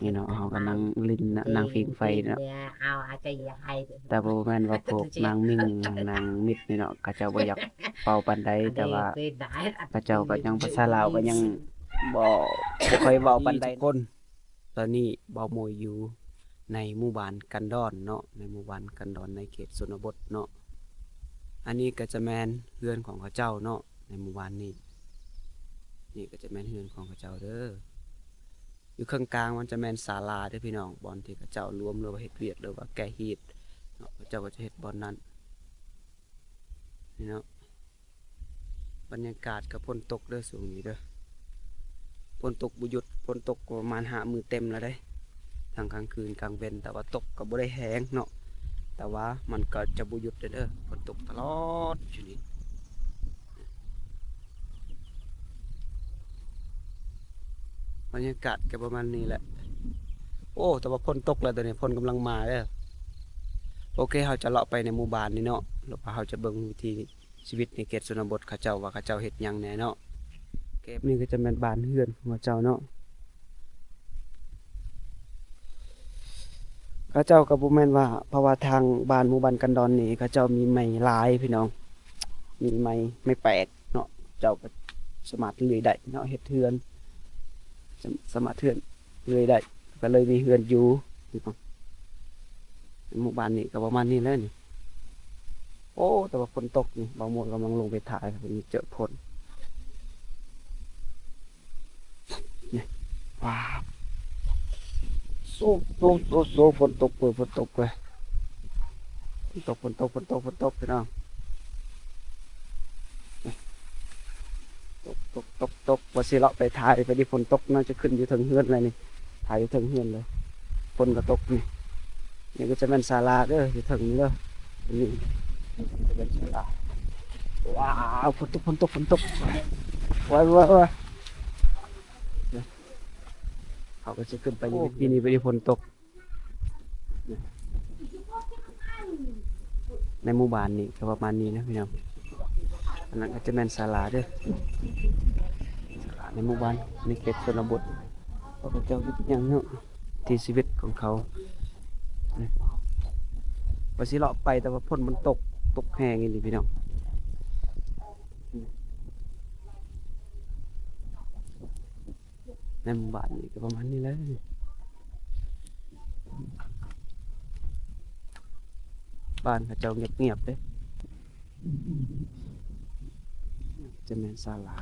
ນີ້ເນາະ ເຮົາກໍນັ່ງຫຼິ້ນນະ ນັ່ງຜິງໄຟເນາະ. ແຕ່ບໍ່ແມ່ນວ່າພວກນາງມິ່ງ ນາງມິດນີ້ເນາະ ເຂົາເຈົ້າບໍ່ຢາກເວົ້າປານໃດ ແຕ່ວ່າເຂົາເຈົ້າກໍຍັງ ພາສາລາວກໍຍັງບໍ່ ບໍ່ຄ່ອຍເວົ້າປານໃດ. ທຸກຄົນ ຕອນນີ້ບ່າວໂມຍຢູ່ໃນໝູ່ບ້ານກັນດອນເນາະ ໃນໝູ່ບ້ານກັນດອນ ໃນເຂດຊົນນະບົດເນາະ. ອັນນີ້ກໍຈະແມ່ນເຮືອນຂອງເຂົາເຈົ້າເນາະ ໃນໝູ່ບ້ານນີ້. ນີ້ກໍຈະແມ່ນເຮືອນຂອງເຂົາເຈົ້າເດີ. ຢູ່ເຄິ່ງກາງມັນຈະແມ່ນສາລາເດີພີ່ນ້ອງ ບ່ອນທີ່ເຂົາເຈົ້າລວມ ຫຼືວ່າເຮັດວຽກ ຫຼືວ່າແກ້ຮີດເນາະ ເຂົາເຈົ້າກໍຈະເຮັດບ່ອນນັ້ນ. ນີ້ເນາະ ບັນຍາກາດກໍຝົນຕົກເດີຊ່ວງນີ້ເດີ ຝົນຕົກບໍ່ຢຸດ ຝົນຕົກກໍປະມານຫ້າມື້ເຕັມແລ້ວເດ້ ທັງກາງຄືນກາງເວັນ ແຕ່ວ່າຕົກກໍບໍ່ໄດ້ແຮງເນາະ ແຕ່ວ່າມັນກໍຈະບໍ່ຢຸດເດີ ຝົນຕົກຕະຫຼອດຢູ່ນີ້. ບັນຍາກາດກໍປະມານນີ້ແຫຼະ. ໂອ້ ແຕ່ວ່າຝົນຕົກແລ້ວ ຕອນນີ້ຝົນກຳລັງມາເດີ. ໂອເຄ ເຮົາຈະເລາະໄປໃນໝູ່ບ້ານນີ້ເນາະ ແລ້ວເຮົາຈະເບິ່ງວິຖີຊີວິດໃນເຂດຊົນນະບົດເຂົາເຈົ້າ ວ່າເຂົາເຈົ້າເຮັດຫຍັງແດ່ເນາະ. ໂອເຄ ນີ້ກໍຈະແມ່ນບ້ານເຮືອນຂອງເຂົາເຈົ້າເນາະ. ເຂົາເຈົ້າກໍບໍ່ແມ່ນວ່າ ເພາະວ່າທາງບ້ານ ໝູ່ບ້ານກັນດອນນີ້ ເຂົາເຈົ້າມີໄມ້ຫຼາຍພີ່ນ້ອງ ມີໄມ້ ໄມ້ແປກເນາະ ເຈົ້າກໍສາມາດເລື່ອຍໄດ້ເນາະ ເຮັດເຮືອນ ສາ ສາມາດເຮືອນເລື່ອຍໄດ້ ກໍເລີຍມີເຮືອນຢູ່ພີ່ນ້ອງ. ໝູ່ບ້ານນີ້ກໍປະມານນີ້ແຫຼະນີ້. ໂອ້ ແຕ່ວ່າຝົນຕົກນີ້ ບ່າວໂມຍກຳລັງລົງໄປຖ່າຍ ເຈີຝົນ. ນີ້ ວ້າວ ໂຊ ໂຊ ໂຊ ໂຊ ຝົນຕົກເວີຍ ຝົນຕົກເວີຍ ຝົນຕົກ ຝົນຕົກ ຝົນຕົກ ຝົນຕົກ ພີ່ນ້ອງ. ນີ້ ຕົກ ຕົກ ຕົກ ຕົກ ວ່າຊິເລາະໄປຖ່າຍ ພໍດີຝົນຕົກ ໜ້າຈະຂຶ້ນຢູ່ເທິງເຮືອນແລ້ວນີ້ ຖ່າຍຢູ່ເທິງເຮືອນເລີຍ ຝົນກໍຕົກນີ້. ນີ້ກໍຈະແມ່ນສາລາເດີ ຢູ່ເທິງນີ້ເດີ ນີ້ຈະເປັນສາລາ. ວ້າວ ຝົນຕົກ ຝົນຕົກ ຝົນຕົກ ວ້າຍ ວ້າຍ ວ້າຍ. ເຂົາກໍຊິຂຶ້ນໄປຢູ່ ໂອ້ ປີນີ້ບໍ່ໄດ້ຝົນຕົກ. ໃນໝູ່ບ້ານນີ້ກໍປະມານນີ້ນະພີ່ນ້ອງ. ອັນນັ້ນກໍຈະແມ່ນສາລາເດີ ສາລາໃນໝູ່ບ້ານ ໃນເຂດຊົນນະບົດ ເຂົາເຈົ້າເຮັດຫຍັງເນາະ ທີ່ຊີວິດຂອງເຂົາ. ວ່າຊິເລາະໄປ ແຕ່ວ່າຝົນມັນຕົກ ຕົກແຮງອີ່ຫຼີພີ່ນ້ອງ. ໃນໝູ່ບ້ານນີ້ກໍປະມານນີ້ແຫຼະ ບ້ານເຂົາເຈົ້າງຽບໆເດ້. ຈະແມ່ນສາລາ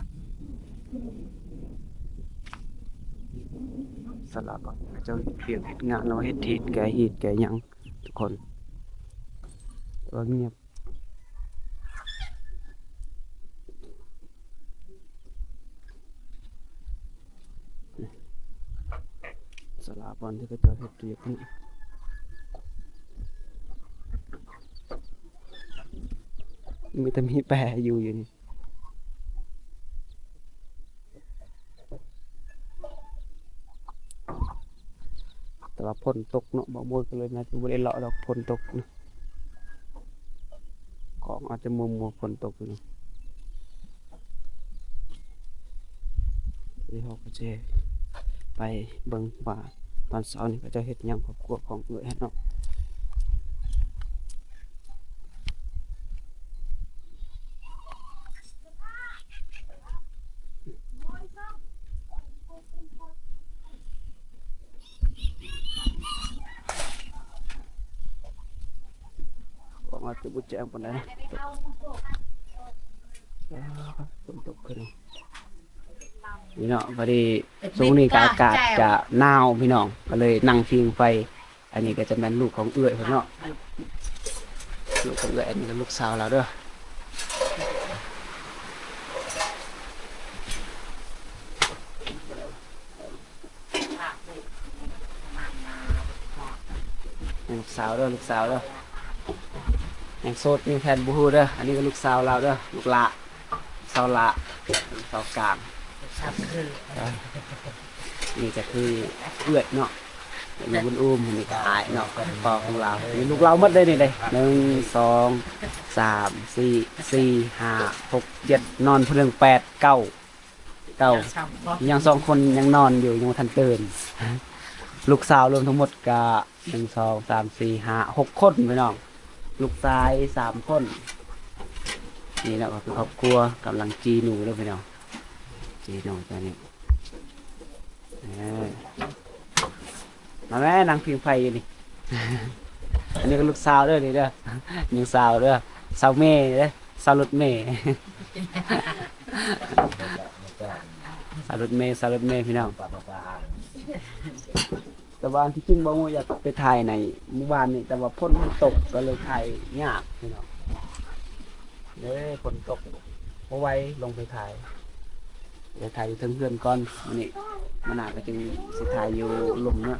ສາລາບ່ອນເຂົາເຈົ້າເຮັດວຽກເຮັດງານ ຫຼືວ່າເຮັດຮີດ ແກ້ຮີດແກ້ຫຍັງທຸກຄົນ ແຕ່ວ່າງຽບ. ສາລາບ່ອນທີ່ເຂົາເຈົ້າເຮັດວຽກນີ້ ມີແຕ່ມີແປຢູ່ ຢູ່ນີ້. ແຕ່ວ່າຝົນຕົກເນາະ ບ່າວໂມຍກໍເລີຍໜ້າຈະບໍ່ໄດ້ເລາະດອກ ຝົນຕົກນະ ຂອງອາດຈະມົວໆ ຝົນຕົກຢູ່. ດຽວເຮົາກໍຈະໄປເບິ່ງວ່າຕອນເຊົ້ານີ້ເຂົາເຈົ້າເຮັດຫຍັງ ຄອບຄົວຂອງເອື້ອຍຫັ້ນເນາະ. ອອກມາຈະບໍ່ແຈ້ງປານໃດນະ ຝົນຕົກຂຶ້ນ. ນີ້ເນາະ ພໍດີຊ່ວງນີ້ກໍອາກາດຈະໜາວພີ່ນ້ອງ ກໍເລີຍນັ່ງຜິງໄຟ. ອັນນີ້ກໍຈະແມ່ນລູກຂອງເອື້ອຍເພິ່ນເນາະ ລູກຂອງເອື້ອຍ ອັນນີ້ກໍລູກສາວລາວເດີ ລູກສາວເດີ ລູກສາວເດີ ຍັງໂສດ ມີແຟນບໍ່ຮູ້ເດີ. ອັນນີ້ກໍລູກສາວລາວເດີ ລູກຫຼ້າ ສາວຫຼ້າ ສາວກາງ ສາວຄື ນີ້ກໍຄືເອື້ອຍເນາະ ມີບຸນອູມ ນີ້ກໍອ້າຍເນາະ ພໍ່ຂອງລາວ ນີ້ລູກລາວໝົດເດ້ນີ້ເດ້ ໜຶ່ງ ສອງ ສາມ ສີ່ ສີ່ ຫ້າ ຫົກ ເຈັດ ນອນຜູ້ໜຶ່ງ ແປດ ເກົ້າ ເກົ້າ ຍັງສອງຄົນຍັງນອນຢູ່ ຍັງບໍ່ທັນຕື່ນ. ລູກສາວລວມທັງໝົດກະ ໜຶ່ງ ສອງ ສາມ ສີ່ ຫ້າ ຫົກຄົນພີ່ນ້ອງ ລູກຊາຍສາມຄົນ. ນີ້ເນາະ ກໍຄືຄອບຄົວກຳລັງຈີ່ໜູເດີພີ່ນ້ອງ ຈີ່ໜູຕອນນີ້. ເອີ ມາແມ່ ນັ່ງຜິງໄຟຢູ່ນີ້. ອັນນີ້ກໍລູກສາວເດີນີ້ເດີ ຍັງສາວເດີ ສາວເມເດີ ສາວລົດເມ ສາວລົດເມ ສາວລົດເມພີ່ນ້ອງ. ແຕ່ວ່າອັນທີ່ຈິງບໍ່ຮູ້ ຢາກໄປຖ່າຍໃນໝູ່ບ້ານນີ້ ແຕ່ວ່າຝົນມັນຕົກ ກໍເລີຍຖ່າຍຍາກພີ່ນ້ອງເອີຍ. ຝົນຕົກບໍ່ໄຫວລົງໄປຖ່າຍ ໄປຖ່າຍຢູ່ເທິງເຮືອນກ່ອນມື້ນີ້ ມື້ໜ້າກໍຈຶ່ງຊິຖ່າຍຢູ່ລຸ່ມເນາະ.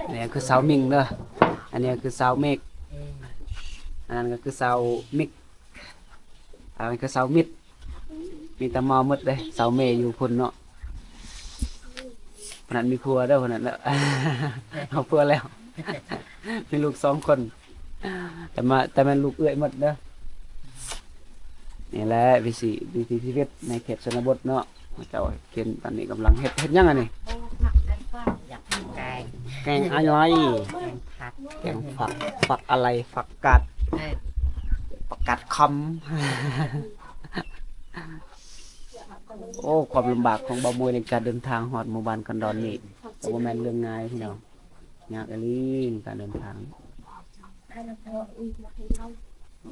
ອັນນີ້ຄືສາວມິງເດີ ອັນນີ້ຄືສາວເມກ ອັນນັ້ນກໍຄືສາວມິກ ອັນນັ້ນຄືສາວມິດ ມີແຕ່ມາໝົດເດ້. ສາວເມຢູ່ພຸ້ນເນາະ ຜູ້ນັ້ນມີຜົວເດີ ຜູ້ນັ້ນເດີ ເອົາຜົວແລ້ວ ມີລູກສອງຄົນ ແຕ່ມາ ແຕ່ແມ່ນລູກເອື້ອຍໝົດເດີ. ນີ້ແຫຼະວິຖີ ວິຖີຊີວິດໃນເຂດຊົນນະບົດເນາະ. ເຈົ້າເຫັນຕອນນີ້ກຳລັງເຮັດ ເຮັດຫຍັງອັນນີ້? ໂອ້ ຜັກ ແກງ ແກງອາໄລ ແກງຜັກ ແກງຜັກ ຜັກອາໄລ ຜັກກາດ ເອີ ຜັກກາດຄຳ. ໂອ້ ຄວາມລຳບາກຂອງບ່າວໂມຍໃນການເດີນທາງຮອດໝູ່ບ້ານກັນດອນນີ້ ກໍບໍ່ແມ່ນເລື່ອງງ່າຍພີ່ນ້ອງ ຍາກອີ່ຫຼີໃນການເດີນທາງ.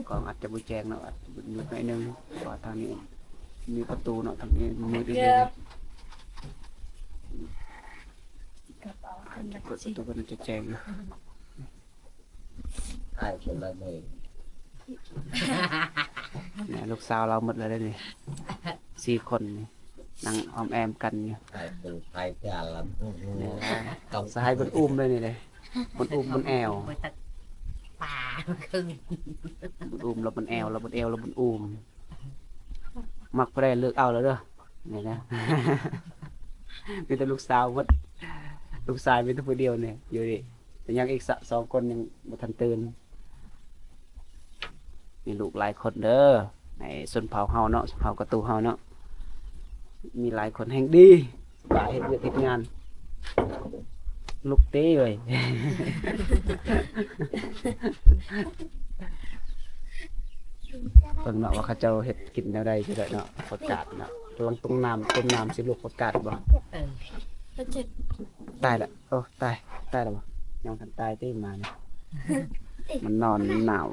ກ້ອງອາດຈະບໍ່ແຈ້ງເນາະ ອາດຈະມືດໜ້ອຍໜຶ່ງ ເພາະວ່າທາງນີ້ມີປະຕູເນາະ ທາງນີ້ມືດອີ່ຫຼີ. ອາດຈະເປີດປະຕູກໍໜ້າຈະແຈ້ງຢູ່. ອ້າຍຄົນລະເມີ ແມ່ລູກສາວລາວໝົດແລ້ວເດ້ນີ້ ສີ່ຄົນນີ້ ນັ່ງອ້ອມແອ້ມກັນຢູ່. ອ້າຍຄົນໄທຈາລະ ແມ່ນແລ້ວ ສະຫາຍບຸນອູມເດ້ນີ້ເດ້ ບຸນອູມບຸນແອວ ປາ ບຸນອູມລາວບຸນແອວ ລາວບຸນແອວ ລາວບຸນອູມ. ມັກຜູ້ໃດເລືອກເອົາແລ້ວເດີ ນີ້ນະ ມີແຕ່ລູກສາວໝົດ ລູກຊາຍມີແຕ່ຜູ້ດຽວນີ້ຢູ່ນີ້ ແຕ່ຍັງອີກສະ ສອງຄົນຍັງບໍ່ທັນຕື່ນ. ມີລູກຫຼາຍຄົນເດີ ໃນຊົນເຜົ່າເຮົາເນາະ ຊົນເຜົ່າກະຕູເຮົາເນາະ ມີຫຼາຍຄົນແຮ່ງດີ. ວ່າເຮັດວຽກເຮັດງານ ລຸກເຕເວີຍ ເບິ່ງເນາະວ່າເຂົາເຈົ້າເຮັດກິນແນວໃດ ຈັ່ງໃດເນາະ. ຜັກກາດເນາະ ກຳລັງຕົ້ມນ້ຳ ຕົ້ມນ້ຳຊິລົວກຜັກກາດບໍ່? ເອີ ຕາຍລະ ໂອ້ ຕາຍ ຕາຍລະບໍ່? ຍັງບໍ່ທັນຕາຍຕິ ໝານີ້ ມັນນອນ ມັນໜາວ.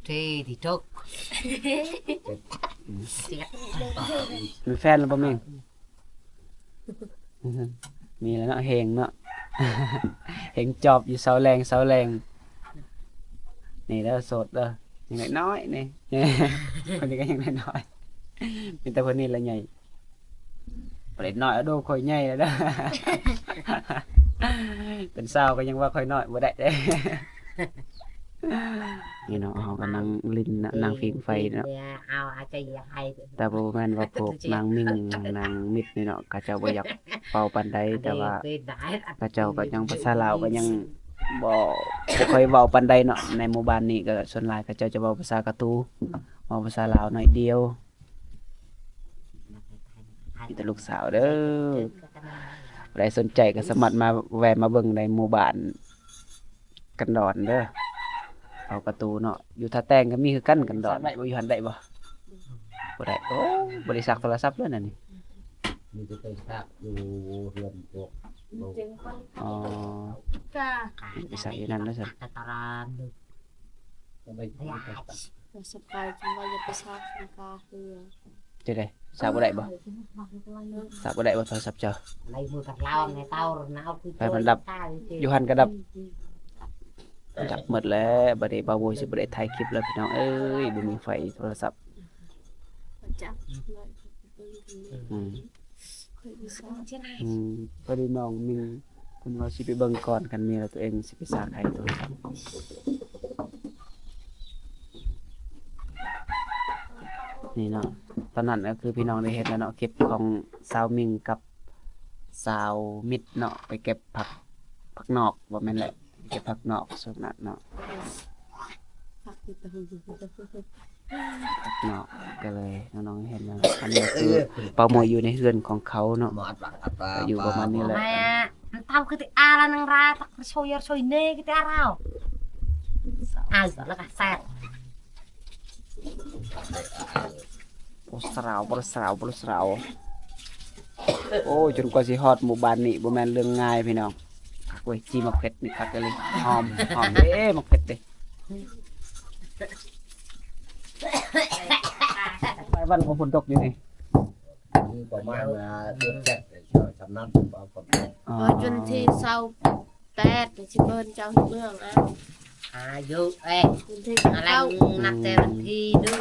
ເທທີ່ຕົກ ອືມ ມີແຟນແລ້ວບໍ່ແມ່? ມີແລ້ວເນາະ ເຮງເນາະ ເຮງຈອບຢູ່ເຊົ້າແລງ ເຊົ້າແລງ. ນີ້ເດີ ໂສດເດີ ຍັງນ້ອຍໆນີ້ ຄົນນີ້ກໍຍັງນ້ອຍໆ ມີແຕ່ຄົນນີ້ລະໃຫຍ່. ບໍ່ໄດ້ນ້ອຍເອົາໂດ ຂ້ອຍໃຫຍ່ແລ້ວເດີ ເປັນສາວກໍຍັງວ່າຂ້ອຍນ້ອຍບໍ່ໄດ້ເດ້. ນີ້ເນາະ ເຮົາກໍນັ່ງຫຼິ້ນນະ ນັ່ງຜິງໄຟເນາະ ເອົາ ອາດຈະຢາກໃຫ້ ແຕ່ບໍ່ແມ່ນວ່າພວກນາງມິງ ນາງມິດນີ້ເນາະ ເຂົາເຈົ້າບໍ່ຢາກເວົ້າປານໃດ ແຕ່ວ່າເຂົາເຈົ້າກໍຍັງ ພາສາລາວກໍຍັງບໍ່ ບໍ່ຄ່ອຍເວົ້າປານໃດເນາະ. ໃນໝູ່ບ້ານນີ້ກໍສ່ວນຫຼາຍເຂົາເຈົ້າຈະເວົ້າພາສາກະຕູ ເວົ້າພາສາລາວໜ້ອຍດຽວ. ມີແຕ່ລູກສາວເດີ ຜູ້ໃດສົນໃຈກໍສາມາດມາແວ່ມາເບິ່ງໃນໝູ່ບ້ານກັນດອນເດີ ເອົາກະຕູເນາະ. ຢູ່ທ່າແຕງກໍມີຄືກັນກັນດອນ ໄດ້ບໍ່? ຢູ່ຫັ້ນໄດ້ບໍ່? ບໍ່ໄດ້. ໂອ້ ບໍ່ໄດ້ຊັກໂທລະສັບເລີຍນັ້ນນີ້ ມີແຕ່ໄປຊັກຢູ່ເຮືອນພວກ ອໍ ໄປຊັກຢູ່ນັ້ນແລ້ວຊັ້ນ. ສະບາຍ ຈັ່ງວ່າຢ່າໄປຊັກກາເຮືອ ຈັ່ງໃດ? ຊັກບໍ່ໄດ້ບໍ່? ຊັກບໍ່ໄດ້ບໍ່ໂທລະສັບເຈົ້າ? ໄປມັນດັບ ຢູ່ຫັ້ນກໍດັບ ດັບໝົດແລ້ວ. ບັດນີ້ບ່າວໂມຊິບໍ່ໄດ້ຖ່າຍຄລິບແລ້ວພີ່ນ້ອງເອີຍ ບໍ່ມີໄຟໂທລະສັບ. ອືມ ອືມ ພໍດີນ້ອງມິງເພິ່ນວ່າຊິໄປເບິ່ງກ່ອນ ຄັນມີແລ້ວຕົວເອງຊິໄປສາກໃຫ້ຕົວ. ນີ້ເນາະ ຕອນນັ້ນກໍຄືພີ່ນ້ອງໄດ້ເຫັນແລ້ວເນາະ ຄລິບຂອງສາວມິງກັບສາວມິດເນາະ ໄປເກັບຜັກ ຜັກນອກ ບໍ່ແມ່ນແຫຼະ ເກັບຜັກນອກຊ່ວງນັ້ນເນາະ. ເນາະ ກໍເລີຍນ້ອງໆເຫັນນະ. ອັນນີ້ກໍຄືປ້າໝວຍຢູ່ໃນເຮືອນຂອງເຂົາເນາະ ກໍຢູ່ປະມານນີ້ແຫຼະ. ແມ່ ມັນຕຳຄືຕິອາລະໜຶ່ງລາ ຕັກຊ່ວຍຢາຊ່ວຍເນຄືຕິອາລະ ອາລະກະແຊບ. ໂອ້ ສາວ ບໍ່ສາວ ບໍ່ສາວ. ໂອ້ ຈົນກວ່າຊິຮອດໝູ່ບ້ານນີ້ ບໍ່ແມ່ນເລື່ອງງ່າຍພີ່ນ້ອງ. ຄັກເວີຍ ຈີ່ໝາກເຜັດນີ້ຄັກອີ່ຫຼີ ຫອມ ຫອມເດ້ ໝາກເຜັດເດ້. ຫຼາຍວັນບໍ່ຝົນຕົກຢູ່ນີ້ ຄືປະມານເດືອນເຈັດ ຊ່ຳນັ້ນບໍ່ຝົນຕົກ. ອໍ ຮອດວັນທີຊາວແປດ ຊິເບິ່ນເຈົ້າເມືອງ ອາ ອາຍຸ ເອີຍ ວັນທີ ອາ ເກົ້າ ນັບແຕ່ວັນທີໜຶ່ງ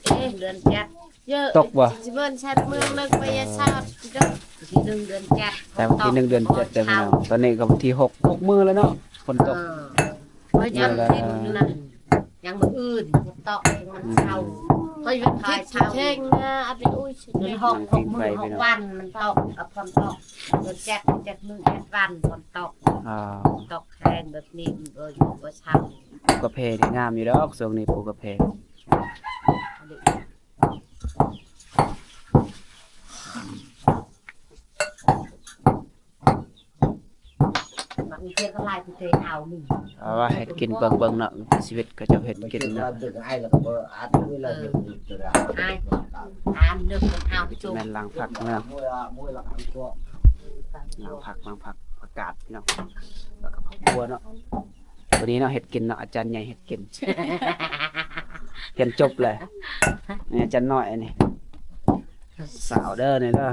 ເອີຍ ເດືອນເຈັດ ເຢີ ຕົກບໍ່? ຊິເບິ່ນຊາດເມືອງເລີກໄປຍາຊາດ ວັນທີໜຶ່ງເດືອນເຈັດ ແຕ່ວັນທີໜຶ່ງເດືອນເຈັດເດີພີ່ນ້ອງ. ຕອນນີ້ກໍວັນທີຫົກ ຫົກມື້ແລ້ວເນາະ ຝົນຕົກ. ເອີ ຍັງມື້ອື່ນ ຍັງມື້ອື່ນ ຕົກ ມັນເຊົາ ອືມ ຂ້ອຍເວັນທິດແຂງນາ ອັດໄປອຸ້ຍ ເດືອນຫົກ ຫົກມື້ ຫົກວັນ ມັນຕົກ ເອົາຝົນຕົກ ເດືອນເຈັດ ເຈັດມື້ ເຈັດວັນ ຝົນຕົກ ອ່າ ຕົກແຮງແບບນີ້ ເອີ ຢູ່ບໍ່ເຊົາ. ປູກກາແຟນີ້ງາມຢູ່ດອກ ຊ່ວງນີ້ປູກກາແຟ. ເອົາວ່າເຮັດກິນເບິ່ງໆເນາະ ວິຖີຊີວິດເຂົາເຈົ້າເຮັດກິນເນາະ. ແມ່ນລ້າງຜັກເນາະ ລ້າງຜັກ ລ້າງຜັກ ຜັກກາດພີ່ນ້ອງ ແລ້ວກໍຜັກບົວເນາະ. ໂຕນີ້ເນາະ ເຮັດກິນເນາະ ອາຈານໃຫຍ່ເຮັດກິນ ຮຽນຈົບແລ້ວ. ນີ້ອາຈານນ້ອຍອັນນີ້ ສາວເດີນີ້ເດີ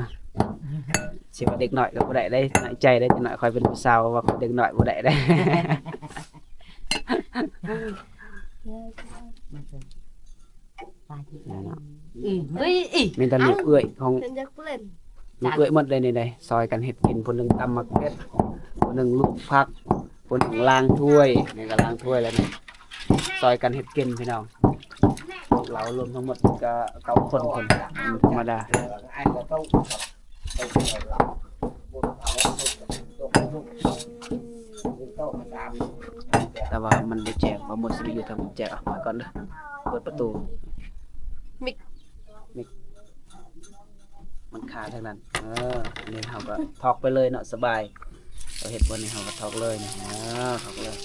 ຊິວ່າເດັກນ້ອຍກໍບໍ່ໄດ້ເດ້ ນ້ອຍໃຈເດ້ ຈັກໜ້ອຍຂ້ອຍເປັນຜູ້ສາວ ວ່າເດັກນ້ອຍບໍ່ໄດ້ເດ້. ນີ້ເນາະ ອືມ ເຮີ້ຍ ມີແຕ່ລູກເອື້ອຍຂອງ ເພິ່ນຢາກເຫຼັ້ນ ລູກເອື້ອຍໝົດເລີຍນີ້ເດ້ ຊ່ອຍກັນເຮັດກິນ ຜູ້ໜຶ່ງຕຳໝາກເຜັດ ຜູ້ໜຶ່ງລວກຜັກ ຄົນລ້າງຖ້ວຍ ນີ້ກໍລ້າງຖ້ວຍແລ້ວນີ້ ຊ່ອຍກັນເຮັດກິນພີ່ນ້ອງ. ພວກເຮົາລວມທັງໝົດກໍເກົ້າຄົນພຸ້ນ ບໍ່ທຳມະດາ. ແຕ່ວ່າມັນບໍ່ແຈ້ງ ບໍ່ໝົດຊິໄປຢູ່ທາງແຈ້ງ. ອະ ໄປກ່ອນເດີ ເປີດປະຕູ ມິກ ມິກ ມັນຄາທາງນັ້ນ. ເອີ ອັນນີ້ເຮົາກໍຖອກໄປເລີຍເນາະ ສະບາຍ. ເຮົາເຮັດບ່ອນນີ້ເຮົາກໍຖອກເລີຍນີ້ ເອີ ຖອກເລີຍ.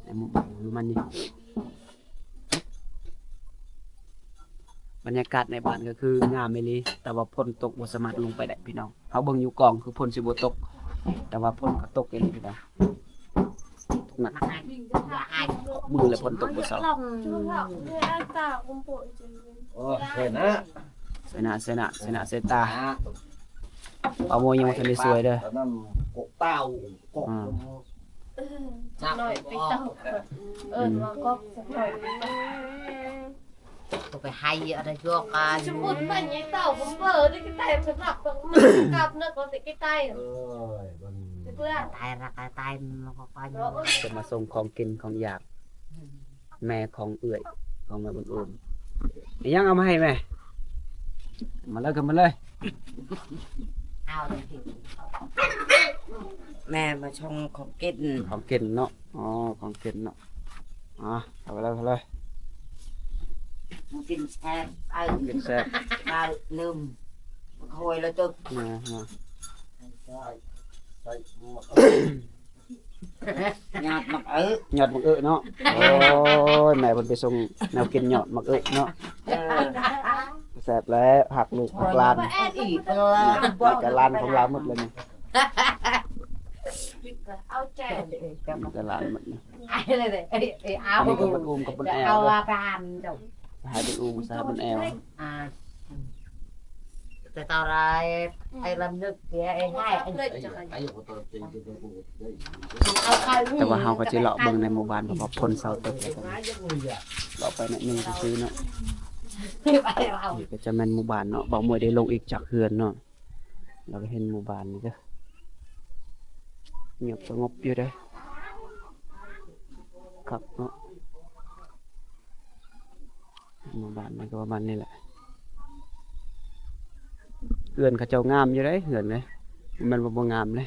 ໃນໝູ່ບ້ານປະມານນີ້. ບັນຍາກາດໃນບ້ານກໍຄືງາມອີ່ຫຼີ ແຕ່ວ່າຝົນຕົກບໍ່ສາມາດລົງໄປໄດ້ພີ່ນ້ອງ. ເຮົາເບິ່ງຢູ່ກ້ອງຄືຝົນຊິບໍ່ຕົກ ແຕ່ວ່າຝົນກໍຕົກອີ່ຫຼີພີ່ນ້ອງ ຕົກໜັກ ມື້ແລ້ວຝົນຕົກບໍ່ເຊົາ. ໂອ້ຍ ເຊີນະ ເຊີນະ ເຊີນະ ເຊີນະ ເຊີນຕາ. ປາໂມຍຍັງບໍ່ທັນໄດ້ຊ່ວຍເດີ ອັນນັ້ນ ກົກເຕົ້າ ກົກ ອືມ ຈັກໜ້ອຍໄປເຕົ້າ ເອີ້ນວ່າກົກ ຈັກໜ້ອຍໄປເຕົ້າ. ກໍໄປໄຫ ອະໄລ ຢອກການ ສົມມຸດມັນຍັງເຕົ້າບໍ່ເປີດ ໄດ້ກິນໄຕສຳລັບ ມັນກັບເນີກ ກໍໄດ້ກິນໄຕ. ເອີຍ ມັນຕາຍລະກະຕາຍ ມັນກໍໄປ ຈະມາສົ່ງຂອງກິນຂອງຢາກ ແມ່ຂອງເອື້ອຍ ຂອງແມ່ບຸນອູນ. ອີຫຍັງເອົາມາໃຫ້ແມ່? ມາເລີຍ ຂຶ້ນມາເລີຍ. ເອົາ ແມ່ມາສົ່ງຂອງກິນ ຂອງກິນເນາະ. ອໍ ຂອງກິນເນາະ. ອ່າ ເອົາໄປເລີຍ ເອົາເລີຍ. ກິນແຊບ ເອີ ກິນແຊບ ເອົາ ໜຶ່ງ ໂຫຍລະຕຶກ ນະ ນະ ຍອດໝາກອຶ ຍອດໝາກອຶເນາະ. ໂອ້ຍ ແມ່ເພິ່ນໄປສົ່ງແນວກິນຍອດໝາກອຶເນາະ. ເອີ ແຊບແລ້ວ ຮັກລູກຮັກຫຼານ ແມ່ນອີກ ແມ່ກໍຫຼານຂອງລາວໝົດເລີຍນີ້ ເອົາແຈ ແມ່ກໍຫຼານໝົດນີ້. ອັນນີ້ກໍບຸນອູມກັບບຸນແອວເດີ ເອົາລາບານເຈົ້າ ຫາບຸນອູມ ສາບຸນແອວ ອ່າ ແຕ່ຕອນໄອ້ລຳນຶກເສຍໄອ້ໃຫ້ ແຕ່ວ່າເຮົາກໍຊິເລາະເບິ່ງໃນໝູ່ບ້ານ ເພາະວ່າຝົນເຊົາຕົກແລ້ວ ເລາະໄປໜ້ອຍໜຶ່ງຊື່ໆເນາະ. ນີ້ກໍຈະແມ່ນໝູ່ບ້ານເນາະ ບ່າວມວຍໄດ້ລົງອີກຈາກເຮືອນເນາະ. ລາວກໍເຫັນໝູ່ບ້ານນີ້ເດີ ງຽບສະຫງົບຢູ່ເດີ ຄັກເນາະ. ໝູ່ບ້ານນີ້ກໍປະມານນີ້ແຫຼະ. ຮືອນເຂົາເຈົ້າງາມຢູ່ເດ້ ເຮືອນເດ້ ບໍ່ແມ່ນວ່າບໍ່ງາມເດ້.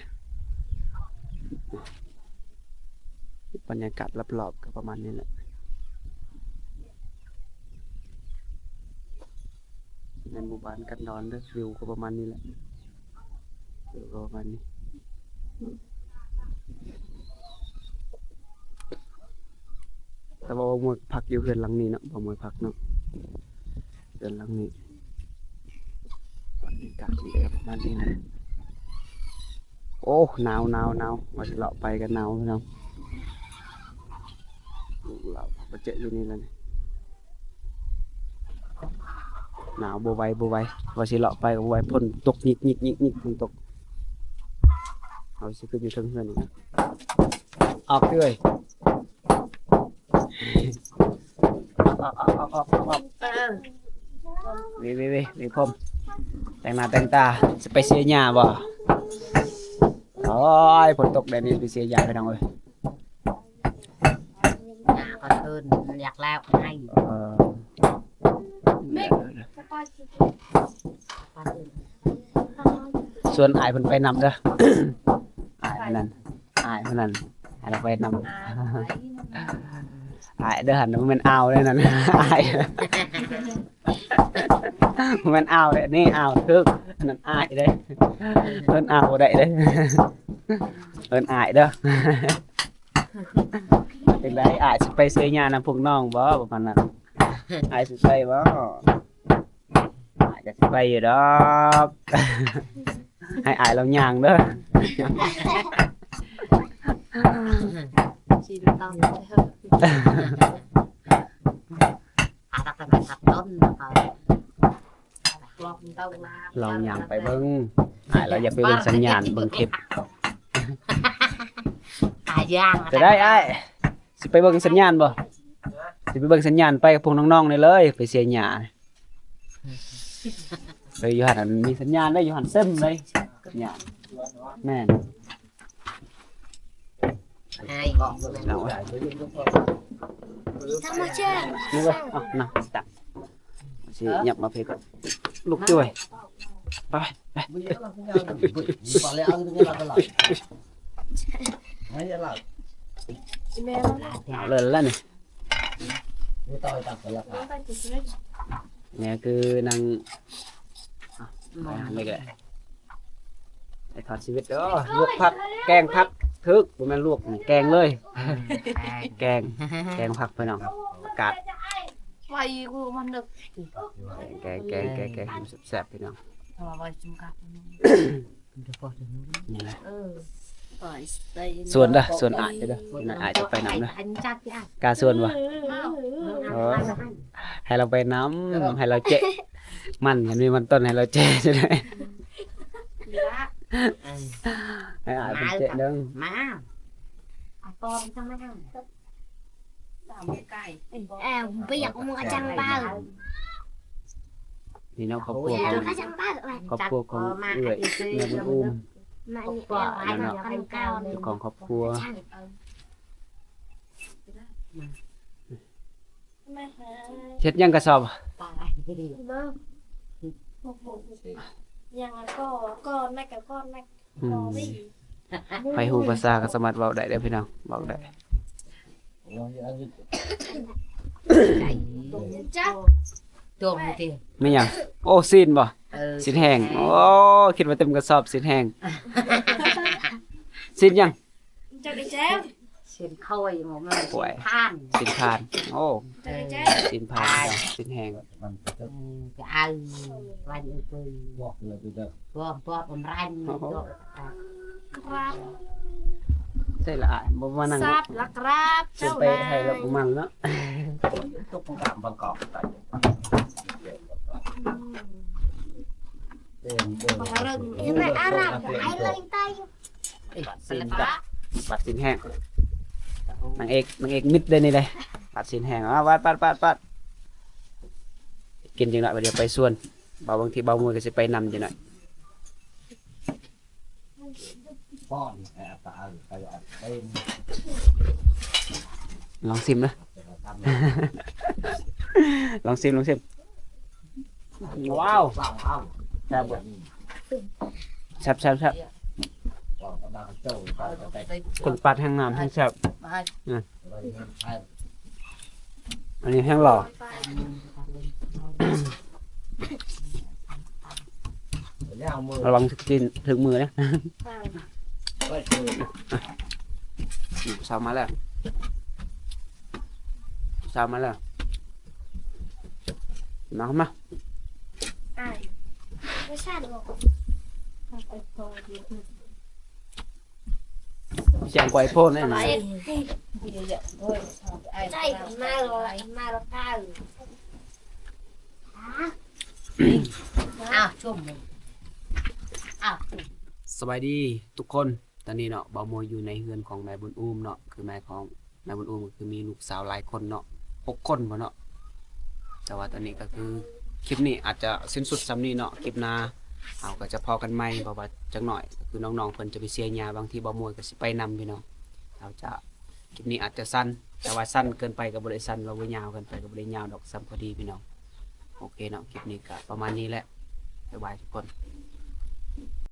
ບັນຍາກາດລອບໆກໍປະມານນີ້ແຫຼະ ໃນໝູ່ບ້ານກັນດອນເດີ ວິວກໍປະມານນີ້ແຫຼະ ວິວກໍປະມານນີ້. ແຕ່ວ່າບ່າວມວຍພັກຢູ່ເຮືອນຫຼັງນີ້ເນາະ ບ່າວມວຍພັກເນາະ ເຮືອນຫຼັງນີ້ ບັນຍາກາດມັນກໍປະມານນີ້ແຫຼະ. ໂອ້ ໜາວ ໜາວ ໜາວ ວ່າຊິເລາະໄປກໍໜາວພີ່ນ້ອງ ເລາະໄປເຈາະຢູ່ນີ້ແຫຼະນີ້ ໜາວບໍ່ໄຫວ ບໍ່ໄຫວ ວ່າຊິເລາະໄປກໍບໍ່ໄຫວ ຝົນຕົກຍິກໆໆ ຝົນຕົກ. ເຮົາຊິຂຶ້ນຢູ່ເທິງເຮືອນນີ້ນະ ອອກເອີຍ ອອກ ອອກ ອອກ ອອກ ອອກ ເວີ ເວີ ເວີ ເວີ ພົມ ແຕ່ງໜ້າແຕ່ງຕາ ຊິໄປເສຍຫຍ້າບໍ່? ໂອ້ຍ ຝົນຕົກແບບນີ້ໄປເສຍຫຍ້າ ພີ່ນ້ອງເອີຍ. ຫຍ້າກໍເທີນ ມັນຢາກແລ້ວໃຫ້ ເອີ ຊວນອ້າຍເພິ່ນໄປນຳເດີ ອ້າຍຄົນນັ້ນ ອ້າຍຄົນນັ້ນ ໃຫ້ລາວໄປນຳ ອ້າຍເດີ ຫັ້ນບໍ່ແມ່ນອາວເດ້ນັ້ນ ອ້າຍ ບໍ່ແມ່ນອາວເດ້ ນີ້ອາວຖືກ ອັນນັ້ນອ້າຍເດ້ ເອີ້ນອາວບໍ່ໄດ້ເດ້ ເອີ້ນອ້າຍເດີ. ຈັ່ງໃດ ອ້າຍຊິໄປເສຍຫຍ້ານຳພວກນ້ອງບໍ່? ປະມານນັ້ນ ອ້າຍຊິໄປບໍ່? ອ້າຍກໍຊິໄປຢູ່ດອກ ໃຫ້ອ້າຍລາວຍ່າງເດີ ຊິຕ້ອງ ລອງຍ່າງໄປເບິ່ງ ອ້າຍລາວຢາກໄປເບິ່ງສັນຍານ ເບິ່ງເຂັມ ຕາຍຢ່າງ ຈະໄດ້ອ້າຍ ຊິໄປເບິ່ງສັນຍານບໍ່? ຊິໄປເບິ່ງສັນຍານ ໄປກັບພວກນ້ອງໆນີ້ເລີຍ ໄປເສຍຫຍ້າ ໄປຢູ່ຫັ້ນ ມັນມີສັນຍານເດ້ ຢູ່ຫັ້ນເຕັມເລີຍ ສັນຍານ ແມ່ນ. ທຳມະຊາດ ນີ້ເວີຍ ເອົາ ນັ່ງ ຕັກ ຊິຫຍັບມາພີ້ກ່ອນ ລຸກຕິເວີຍ ໄປ ໄປ ເອົາເລີຍລະນີ້ ນີ້ຄືນາງ ໄປຫາເລັກແຫຼະ ໄອ້ທອດຊີວິດເດີ ລວກຜັກ ແກງຜັກ ຖືກ ບໍ່ແມ່ນລວກ ແກງເລີຍ ແກງ ແກງຜັກ ພີ່ນ້ອງ ອາກາດ ໄວ້ກູມັນເດີ ແກງ ແກງ ແກງ ແກງ ແກງ ແຊບໆ ພີ່ນ້ອງ ເອົາໄວ້ຈຸ່ມກັບ ນີ້ແຫຼະ ເອີ ສວນເດີ ສວນອ້າຍເດີ ອ້າຍຈະໄປນຳເດີ ກ້າສວນບໍ່? ເອີ ໃຫ້ລາວໄປນຳ ໃຫ້ລາວເຈາະມັນ ຄັນມີມັນຕົ້ນໃຫ້ລາວເຈາະ ໃຫ້ອ້າຍເພິ່ນເຈາະເດີ ມາ ເອົາປອມທຳມະດາ ແອວບໍ່ຢາກເອົາມືອາຈານເປົາ ນີ້ເນາະ ຄອບຄົວຂອງ ຄອບຄົວຂອງເອື້ອຍແມ່ບຸນອູມ ເຈົ້າຂອງຄອບຄົວ ເຮັດຫຍັງກະຊອບ ຫຍັງກໍ ກໍແມັກ ກໍແມັກ ອືມ ໃຜຮູ້ພາສາກໍສາມາດເວົ້າໄດ້ເດີພີ່ນ້ອງ ເວົ້າໄດ້ ແມ່ນຫຍັງ? ໂອ້ ຊີ້ນບໍ່? ເອີ ຊີ້ນແຫ້ງ ຊີ້ນແຫ້ງ ໂອ້ ຄິດວ່າເຕັມກະສອບຊີ້ນແຫ້ງ ຊີ້ນຫຍັງ? ຊີ້ນຄອຍ ໂອ້ຍ ຊີ້ນພານ ຊີ້ນພານ ໂອ້ ເອີ ຊີ້ນພານ ຊີ້ນແຫ້ງ ເອີ ຈະເອົາ ວັນອື່ນ ບອກເລີຍເດີ ບອກ ບອກອຳລັນ ໃສ່ລະອ້າຍ ບໍ່ມານັ່ງ ສັບລະກາບ ເຈົ້າໄປໃຫ້ລະບໍ່ມັນເນາະ ຕົກກາງບາງກອກ ເອີ ເອີ ປາດຊີ້ນ ປາດ ປາດຊີ້ນແຫ້ງ ນາງເອກ ນາງເອກມິດເດ້ນີ້ເດ້ ປາດຊີ້ນແຫ້ງ ອາ ປາດ ປາດ ປາດ ປາດ ກິນຈັກໜ້ອຍ ບາດດຽວໄປສວນ ບ່າວ ບາງທີບ່າວມວຍກໍຊິໄປນຳຈັກໜ້ອຍ ລອງຊີມເດີ ລອງຊີມ ລອງຊີມ ວ້າວ ແຊບບໍ່? ແຊບໆໆ ຄົນປາດແຮງງາມແຮງແຊບ ອັນນີ້ແຮງຫຼໍ່ ລະວັງຖືກຕີນຖືກມືເດ້. ສາວມາແລ້ວ ສາວມາແລ້ວ ມາ ມາ ອ້າຍ ບໍ່ຊາດບໍ່? ແຈ້ງກວ່າໄອໂຟນແນ່ນະ. ໃຊ່ ມາລະ ມາລະກາຍ ອ້າວ ຊົມ ອ້າວ ສະບາຍດີທຸກຄົນ. ຕອນນີ້ເນາະ ບ່າວມວຍຢູ່ໃນເຮືອນຂອງນາຍບຸນອູມເນາະ ຄືແມ່ຂອງ ນາຍບຸນອູມກໍຄືມີລູກສາວຫຼາຍຄົນເນາະ ຫົກຄົນບໍ່ເນາະ. ແຕ່ວ່າຕອນນີ້ກໍຄືຄລິບນີ້ອາດຈະສິ້ນສຸດສ່ຳນີ້ເນາະ ຄລິບໜ້າເຮົາກໍຈະພໍ້ກັນໃໝ່ ເພາະວ່າຈັກໜ້ອຍກໍຄືນ້ອງໆເພິ່ນຈະໄປເຊຍຫຍ້າ ບາງທີບ່າວມວຍກໍຊິໄປນຳພີ່ນ້ອງ. ເຮົາຈະ ຄລິບນີ້ອາດຈະສັ້ນ ແຕ່ວ່າສັ້ນເກີນໄປກໍບໍ່ໄດ້ສັ້ນ ແລ້ວບໍ່ຍາວເກີນໄປກໍບໍ່ໄດ້ຍາວດອກ ສ່ຳພໍດີພີ່ນ້ອງ. ໂອເຄເນາະ ຄລິບນີ້ກໍປະມານນີ້ແຫຼະ ບາຍບາຍທຸກຄົນ.